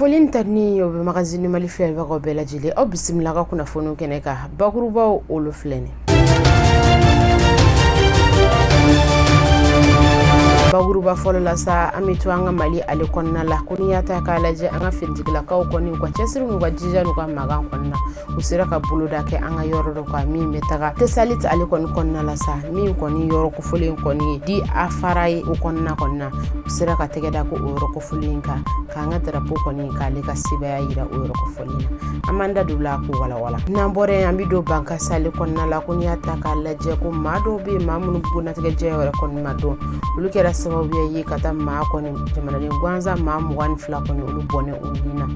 Foli ta ni o bɛ Magazine Mali filɛbagaw bɛɛ lajɛlen, aw bisimila ka kunnafoniw kɛnɛ kan. Bakurubaw olu filɛ nin. Bakuruba fɔlɔ la sa, an bɛ to an ka Mali ale kɔnɔna la. Ko n'i y'a ta k'a lajɛ, an ka finitigilakaw kɔni, u ka cɛsiri n'u ka jija n'u ka magan kɔnɔna, u sera ka boloda kɛ an ka yɔrɔ dɔ kan min bɛ taga Tesalit ale kɔni kɔnɔna la sa, min kɔni yɔrɔ kofɔlen kɔni ye di a fara ye. O kɔnɔna kɔnɔna, u sera ka tɛgɛ da ko o yɔrɔ kofɔlen kan, k'an ka drapeau kɔni k'ale ka sebaaya yira o yɔrɔ kofɔlen na. An b'an da don la k'o walawala. N'an bɔra yen, an bɛ don Bankasi ale kɔnɔna la. Ko n'i y'a ta k'a lajɛ, ko maa dɔw bɛ yen, maa minnu bugunnatigɛ jɛ yɛrɛ kɔni ma dɔn, olu kɛra sababuya ye ka taa maa kɔni jamanaden gansan maa 22 kɔni olu bɔnɛ u ni na.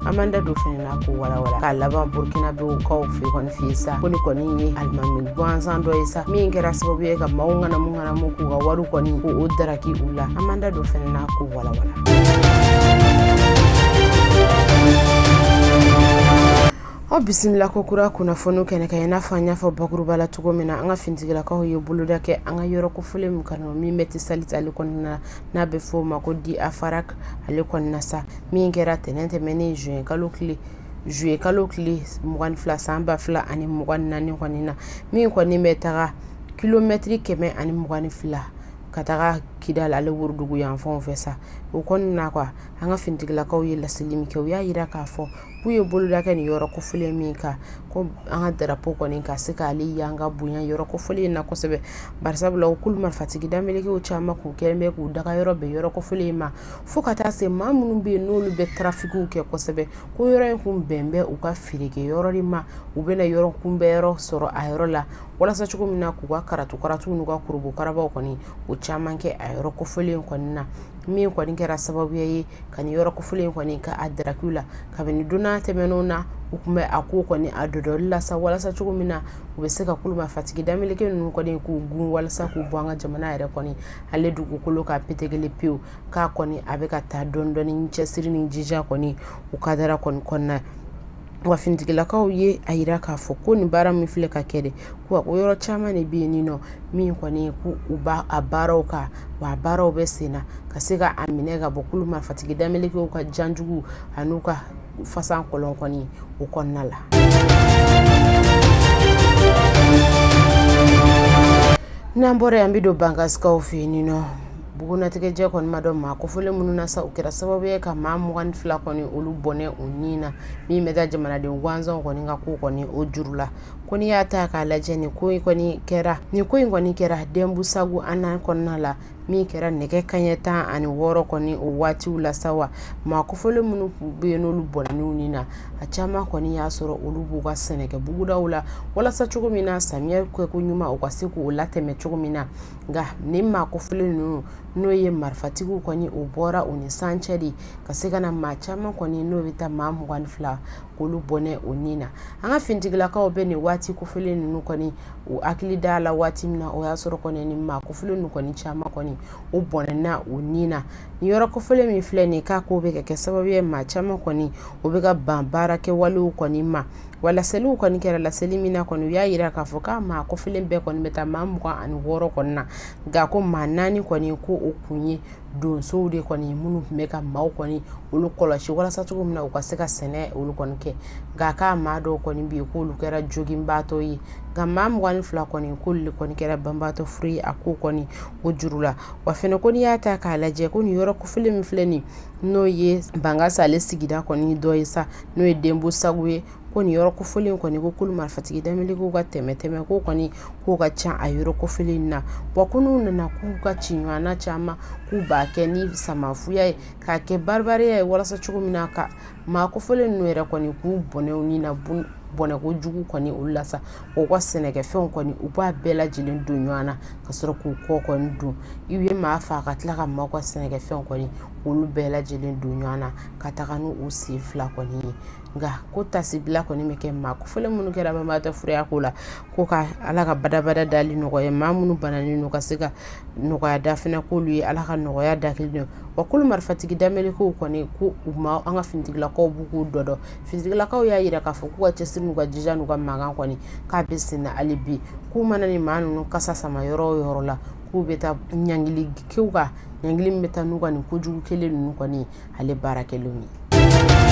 An b'an da don fɛnɛ na k'o walawala. K'a laban Burukinabew fɛ kɔni fɛ yen sa, ko ni kɔni ye alimami gansan dɔ ye sa, min kɛra sababu ye ka maaw ŋanamu ŋanamu k'u ka wari kɔni k'o daraki u la. An b'an da don fɛnɛ na k'o walawala. Aw bisimila ko kura kunnafoniw kɛnɛ kan. I n'a fɔ an y'a fɔ bakuruba la cogo min na, an ka finitigilakaw ye boloda kɛ an ka yɔrɔ kofɔlen min kan, min bɛ Tesalit ale kɔnɔna, n'a bɛ fɔ o ma ko di Afarak ale kɔnɔna sa, min kɛra tɛnɛn tɛmɛnen juin kalo tile juillet kalo tile 22 san 2024 kɔni na, min kɔni bɛ taga kilomɛtiri 122 ka taga Kidal ale worodugu yanfanw fɛ sa. O kɔnɔna quoi, an ka finitigilakaw ye laseli min kɛ, u y'a yira k'a fɔ k'u ye boloda kɛ nin yɔrɔ kofɔlen min kan, ko an ka drapeau kɔni ka se k'ale yanga bonya yɔrɔ kofɔlen in na kosɛbɛ, barisabula o kulu marifatigi damelekew caman k'u kɛlen bɛ k'u daga yɔrɔ bɛn yɔrɔ kofɔlen in ma, fo ka taa se maa minnu bɛ yen n'olu bɛ trafikiw kɛ kosɛbɛ, ko yɔrɔ in kun bɛn bɛ u ka feerekɛ yɔrɔ de ma. U bɛna yɔrɔ kunbɛn yɔrɔ sɔrɔ a yɔrɔ la walasa cogo min na k'u ka karatu karatuw n'u ka kurubu karabaw kɔni o caman kɛ a yɔrɔ kofɔlen kɔni na, min kɔni kɛra sababuya ye ka nin yɔrɔ kofɔlen kɔni ka a darakiw la. Kabini donna tɛmɛnenw na, u tun bɛ a ko kɔni a dɔdɔli la sa, walasa cogo min na u bɛ se ka kulu marifatigi dameleke ninnu kɔni k'u gun, walasa k'u bɔ an ka jamana yɛrɛ kɔni ale dugukolo ka petekele pewu. K'a kɔni a bɛ ka taa dɔɔni dɔɔni, cɛsiri ni jija kɔni u kadara kɔni kɔnɔna. Wa finitigilakaw ye a yira k'a fɔ ko nin baara min filɛ ka kɛ dɛ, ko yɔrɔ caman de bɛ yen nɔ min kɔni ko u b'a a baaraw kan, wa a baaraw bɛ sen na ka se ka a minɛ ka bɔ kulu marifatigi damelekew ka janjugu an'u ka fasan kɔlɔn kɔni o kɔnɔna la. N'an bɔra yen, an bɛ don Bankasikaw fɛ yen nɔ. Bugunnatigɛ jɛ kɔni ma dɔn maa kofɔlen minnu na sa, o kɛra sababu ye ka maa 22 kɔni olu bɔnɛ u ni na, min bɛ taa jamanaden gansanw kɔni ka ko kɔni o juru la. Ko n'i y'a ta k'a lajɛ, nin ko in kɔni kɛra nin ko in kɔni kɛra Denbusagu an kɔnɔna la, min kɛra nɛgɛ kanɲɛ 16 kɔni o waatiw la sa. Wa maa kofɔlen minnu bɛ yen n'olu bɔnɛn'u ni na, a caman kɔni y'a sɔrɔ olu b'u ka sɛnɛkɛ bugudaw la, walasa cogo min na samiyɛ kɛko ɲuman u ka se k'o latɛmɛ cogo min na. Nka nin maa kofɔlen ninnu, n'o ye marifatigiw kɔni, o bɔra u ni san cɛ de ka se ka na maa caman kɔni n'o bɛ taa maa 22 k'olu bɔnɛ o ni na. An ka finitigilakaw bɛ nin waati kofɔlen ninnu kɔni u hakili da la waati min na, o y'a sɔrɔ kɔni nin maa kofɔlen ninnu kɔni caman kɔni o bɔnɛna o ni na. Nin yɔrɔ kofɔlen min filɛ nin, k'a ko bɛ ka kɛ sababu ye maa caman kɔni o bɛ ka ban baarakɛwalew kɔni ma. Wa laseliw kɔni kɛra laseli min na kɔni, u y'a yira k'a fɔ k'a maa kofɔlen bɛɛ kɔni bɛ taa maa 26 kɔni na, nka ko maa 4 kɔni ko o kun ye donsow de kɔni minnu tun bɛ ka maaw kɔni olu kɔlɔsi walasa cogo min na u ka se ka sɛnɛ olu kɔni kɛ. Nka k'a maa dɔw kɔni bɛ yen k'olu kɛra joginbaatɔ ye, nka maa 22 kɔni k'olu de kɔni kɛra banbaatɔ furu ye a ko kɔni o juru la. Wa fɛnɛ ko n'i y'a ta k'a lajɛ, ko nin yɔrɔ kofɔlen min filɛ nin, n'o ye Bankasi ale sigida kɔni dɔ ye sa, n'o ye Denbusagu ye, ko nin yɔrɔ kofɔlen kɔni ko kulu marifatigi damelekew ka tɛmɛ tɛmɛ ko kɔni k'o ka ca a yɔrɔ kofɔlen na. Wa ko n'u nana k'u ka ci ɲɔgɔnna caman k'u b'a kɛ ni samafuya ye, k'a kɛ baribariya ye, walasa cogo min na ka maa kofɔlen ninnu yɛrɛ kɔni k'u bɔnɛ ni na bɔnɛ kojugu kɔni olu la sa, u ka sɛnɛkɛfɛnw kɔni u b'a bɛɛ lajɛlen don ɲɔgɔn na ka sɔrɔ k'u kɔ kɔni dun. I ye maa fa ka tila ka maaw ka sɛnɛkɛfɛnw kɔni olu bɛɛ lajɛlen don ɲɔgɔn na ka taga n'u sen fila kɔni ye. Nka ko tasibila kɔni bɛ kɛ maa kofɔlen minnu kɛra banbaatɔ furuya ko la, ko ka Ala ka badabada dali nɔgɔya maa minnu bananen don ka se ka nɔgɔya da fɛnɛ k'olu ye, Ala ka nɔgɔya da kelen don. Wa kulu marifatigi damelekew kɔni ko u ma an ka finitigilakaw b'u k'u dɔ dɔn. Finitigilakaw y'a yira k'a fɔ k'u ka cɛsiri n'u ka jija n'u ka mankan kɔni k'a bɛ sen na hali bi, k'u mana ni maa ninnu kasa sama yɔrɔ o yɔrɔ la, k'u bɛ taa ɲangili k'u kan, ɲangili min bɛ taa n'u ka nin kojugu kelen ninnu kɔni ale baara kɛlenw ye.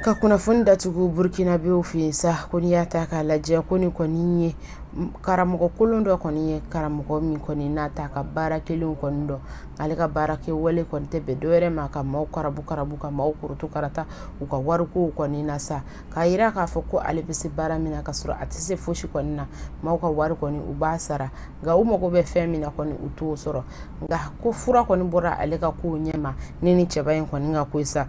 Ka kunnafoni datugu Burkinabew fɛ yen sa, ko n'i y'a ta k'a lajɛ, ko nin kɔni ye karamɔgɔ kolon dɔ kɔni ye, karamɔgɔ min kɔni n'a ta ka baara kelenw kɔni dɔn. Ale ka baara kɛ wale kɔni tɛ bɛn dɔwɛrɛ ma ka maaw karabu karabu, ka maaw kurutu karata u ka warikow kɔni na sa, k'a yira k'a fɔ ko ale bɛ se baara min na ka sɔrɔ a tɛ se fosi kɔni na. Maaw ka wari kɔni u b'a sara, nka u mago bɛ fɛn min na kɔni u t'o sɔrɔ. Nka ko fura kɔni bɔra ale ka kow ɲɛma ni cɛba in kɔni ka ko sa.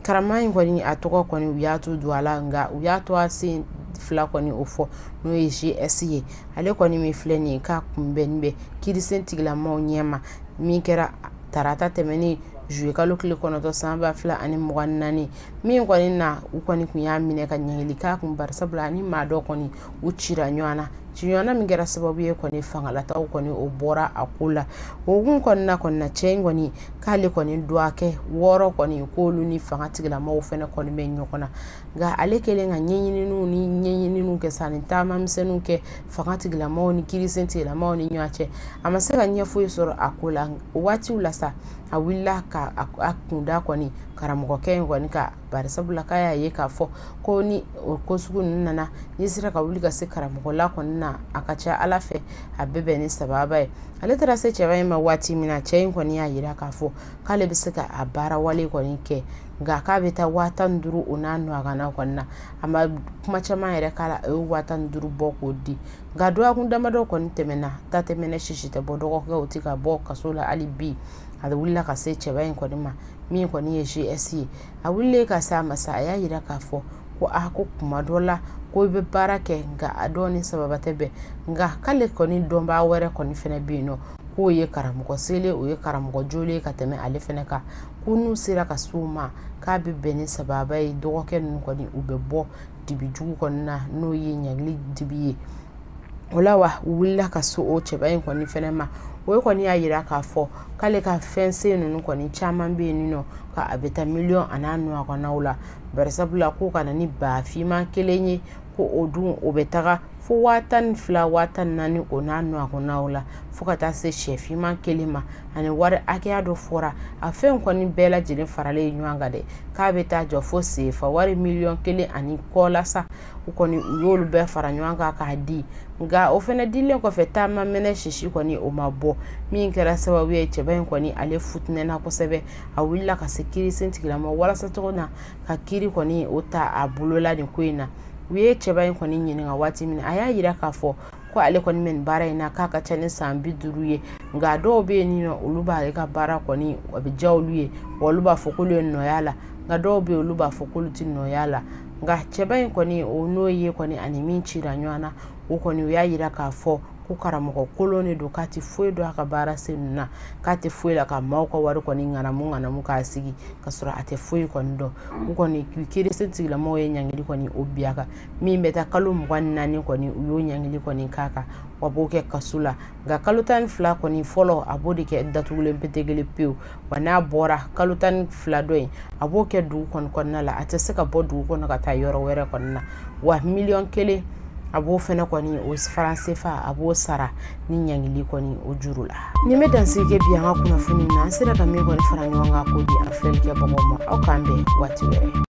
Karama in kɔni a tɔgɔ kɔni u y'a to don a la, nka u y'a to a sen fila kɔni o fɔ, n'o ye GS ye. Ale kɔni min filɛ nin ye k'a kunbɛnni bɛ kiirisen tigilamaw ɲɛma min kɛra tarata tɛmɛnen juillet kalo tile 9 san 2024, min kɔni na u kɔni kun y'a minɛ ka ɲangili k'a kun, barisabula ani maa dɔ kɔni u cira ɲɔgɔn na. Ciɲɔgɔnna min kɛra sababu ye kɔni fangalataw kɔni o bɔra a ko la. O hukumu kɔnɔna kɔni na, cɛ in kɔni k'ale kɔni dɔgɔkɛ 6 kɔni k'olu ni fanga tigilamɔgɔw fɛnɛ kɔni bɛ ɲɔgɔn na. Nka ale kɛlen ka ɲɛɲininiw ni ɲɛɲininiw kɛ sa, ni taama misɛnninw kɛ fanga tigilamɔgɔw ni kiirisen tigilamɔgɔw ni ɲɔgɔn cɛ, a ma se ka ɲɛ foyi sɔrɔ a ko la. O waatiw la sa, a wulila ka a kunda kɔni karamɔgɔkɛ in kɔni ka, barisabula k'a y'a ye k'a fɔ ko ni o ko sugu ninnu nana, n'i sera ka wuli ka se karamɔgɔ la kɔni na, a ka ca Ala fɛ a bɛɛ bɛn ni sababa ye. Ale taara se cɛba in ma waati min na, cɛ in kɔni y'a yira k'a fɔ k'ale bɛ se ka a baara wale kɔni kɛ, nka k'a bɛ taa 15,000 o n'a nɔgɔnna kɔni na. A ma kuma caman yɛrɛ k'a la, a ye 15,000 bɔ k'o di. Nka dɔgɔkun damadɔ kɔni tɛmɛna, ta tɛmɛna, sisi tɛ bɔ, dɔgɔkɛw tɛ ka bɔ kaso la hali bi. A wulila ka se cɛba in kɔni ma, min kɔni ye GS ye. A wulilen ka se a ma sa, a y'a yira k'a fɔ ko a ko kuma dɔ la ko i bɛ baara kɛ, nka a dɔw ni sababa tɛ bɛn. Nka k'ale kɔni dɔnbaa wɛrɛ kɔni fɛnɛ bɛ yen nɔ, k'o ye karamɔgɔ selen, o ye karamɔgɔ jolen ka tɛmɛ ale fɛnɛ kan, ko n'u sera ka s'o ma k'a bɛ bɛn ni sababa ye. Dɔgɔkɛ ninnu kɔni u bɛ bɔ dibi jugu kɔni na, n'o ye ɲangili dibi ye. O la wa, u wulila ka se o cɛba in kɔni fɛnɛ ma. O kɔni y'a yira k'a fɔ k'ale ka fɛn sen ninnu kɔni caman bɛ yen nɔ, k'a bɛ taa miliyɔn a n'a ɲɔgɔnnaw la, barisabula k'o ka na ni ba finman kelen ye, ko o dun o bɛ taga fo 12,000 14,000 o n'a ɲɔgɔnnaw la, fo ka taa se sɛ finman kelen ma. Ani wari hakɛya dɔ fɔra, a fɛn kɔni bɛɛ lajɛlen faralen ɲɔgɔn kan dɛ, k'a bɛ taa jɔ fo sefa wari miliyɔn 1 ani kɔ la sa. U kɔni u y'olu bɛɛ fara ɲɔgɔn kan k'a di. Nka o fɛnɛ dilen kɔfɛ, taama mɛnɛ sisi kɔni o ma bɔ, min kɛra sababu ye cɛba in kɔni ale futinɛna kosɛbɛ. A wulila ka se kiirisen tigilama walasa cogo na ka kiiri kɔni o ta a bolo la nin ko in na. U ye cɛba in kɔni ɲininka waati min na, a y'a yira k'a fɔ ko ale kɔni bɛ nin baara in na k'a ka ca ni san 50 ye, nka dɔw bɛ yen nɔ olu b'ale ka baara kɔni a bɛ diya olu ye, wa olu b'a fɔ k'olu ye nɔya la, nka dɔw bɛ yen olu b'a fɔ k'olu tɛ nɔya la. Nka cɛba in kɔni o n'o ye kɔni ani min cira ɲɔgɔn na, o kɔni u y'a yira k'a fɔ ko karamɔgɔ kolon de don, k'a tɛ foyi dɔn a ka baara sen ninnu na, k'a tɛ foyi la ka maaw ka wari kɔni ŋanamu ŋanamu k'a sigi ka sɔrɔ a tɛ foyi kɔni dɔn. U kɔni kiirisen tigilamɔgɔw ye ɲangili kɔni o bi a kan, min bɛ taa kalo 24 kɔni u y'o ɲangili kɔni k'a kan, wa b'o kɛ kaso la. Nka kalo 12 kɔni fɔlɔ a b'o de kɛ datugulen petekelen pewu, wa n'a bɔra kalo 12 dɔ in a b'o kɛ dugu kɔni kɔnɔna la, a tɛ se ka bɔ dugu kɔnɔ ka taa yɔrɔ wɛrɛ kɔni na. Wa miliyɔn 1 a b'o fɛnɛ kɔni o faran sefa a b'o sara ni ɲangili kɔni o juru la. Nin bɛ dansigi kɛ bi an ka kunnafoni na, an sera ka min kɔni fara ɲɔgɔn kan k'o di an filɛlikɛbagaw ma. Aw k'an bɛn waati wɛrɛ.